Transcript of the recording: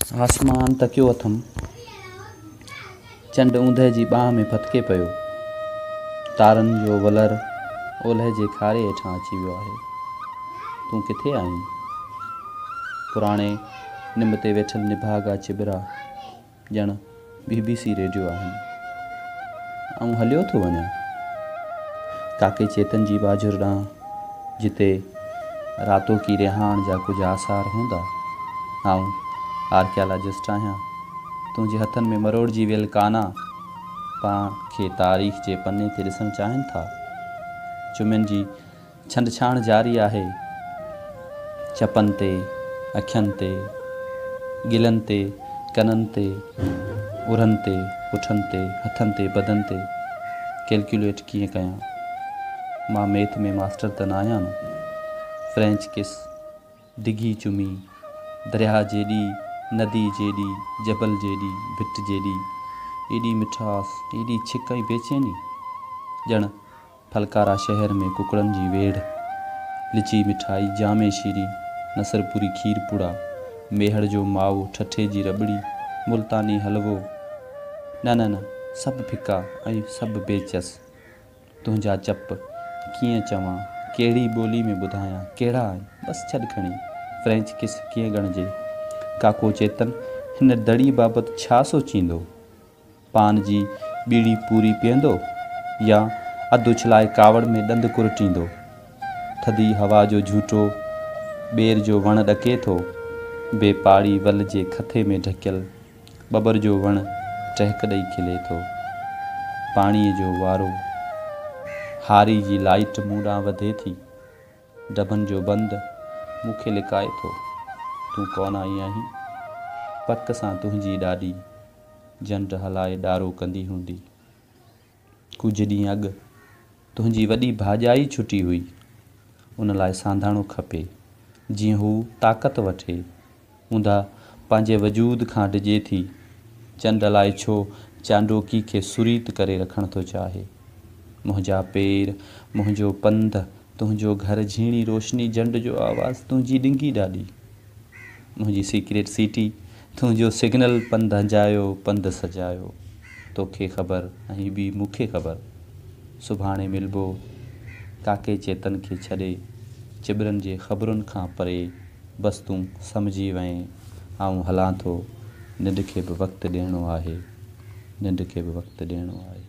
آسمان تڪيو اٿم. چنڊ اوندهه جي ٻانهن ۾ ڦٿڪي پيو. تارن جو ولر اولهه جي کاري هيٺان اچي ويو آهي. تون ڪٿي آهين؟ پراڻي نم تي ويٺل نڀاڳا چٻرا ڄڻ بي بي سي ريڊيو آهن. آئون هليو ٿو وڃان. ڪاڪي چيتن جي ٻاجهر ڏانهن، جتي راتوڪي رهاڻ جا ڪجهه آثار هوندا. آئون آرڪيالاجسٽ آهيان. تنهنجي هٿن ۾ مروڙجي ويل ڪانا پاڻ کي تاريخ جي پني تي ڏسڻ چاهين ٿا. چمين جي ڇنڊڇاڻ جاري آهي. چپن تي، اکين تي، ڳلن تي، ڪنن تي، ارهن تي، پٺن تي، هٿن تي، بدن تي. ڪيلڪيوليٽ ڪيئن ڪيان؟ مان ميٿ ۾ ماسٽر ته ناهيان نه. فرينچ ڪس، ڊگهي چمي، درياهه جيڏي، ندي جيڏي، جبل جيڏي، ڀٽ جيڏي، ايڏي مٺاس، ايڏي ڇڪ ۽ بيچيني. ڄڻ ڦلڪارا شهر ۾ ڪڪڙن جي ويڙهه، لچي مٺائي، جامي شيرين، نصرپوري کير پوڙا، ميهڙ جو مائو، ٺٽي جي رٻڙي، ملتاني حلوو. نه نه نه، سڀ ڦڪا ۽ سڀ بي چس. تنهنجا چپ، ڪيئن چوان، ڪهڙي ٻولي ۾ ٻڌايان، ڪهڙا آهن؟ بس ڇڏ کڻي، فرينچ ڪس ڪيئن ڳڻجي؟ ڪاڪو چيتن هن دڙي بابت ڇا سوچيندو؟ پان جي ٻيڙي پوري پيئندو يا اڌ اڇلائي ڪاوڙ ۾ ڏند ڪرٽيندو. ٿڌي هوا جو جهوٽو ٻير جو وڻ ڏڪي ٿو. بي پاڙي ول جي کٿي ۾ ڍڪيل ٻٻر جو وڻ ٽهڪ ڏئي کلي ٿو. پاڻيء جو وارو هاري جي لائيٽ مون ڏانهن وڌي ٿي. ڊڀن جو بند مون کي لڪائي ٿو. تون ڪونه آئي آهين. پڪ سان تنهنجي ڏاڏي جنڊ هلائي ڏارو ڪندي هوندي. ڪجهه ڏينهن اڳ تنهنجي وڏي ڀاڄائي ڇٽي هئي. ان لاء سانڌاڻو کپي، جيئن هو طاقت وٺي. اوندهه پنهنجي وجود کان ڊڄي ٿي. چنڊ الائي ڇو چانڊوڪي کي سريت ڪري رکڻ ٿو چاهي. منهنجا پير، منهنجو پنڌ، تنهنجو گهر جهيڻي روشني جنڊ جو آواز تنهنجي ڏنگي ڏاڏي. منهنجي سيڪريٽ سيٽي، تنهنجو سگنل پنڌ اجايو پنڌ سجايو، توکي خبر ۽ ٻي مون کي خبر. سڀاڻي ملبو، ڪاڪي چيتن کي ڇڏي، چٻرن جي خبرن کان پري، بس تون سمجهي وئين، آئون هلان ٿو، ننڊ کي به وقت ڏيڻو آهي، ننڊ کي به وقت ڏيڻو آهي.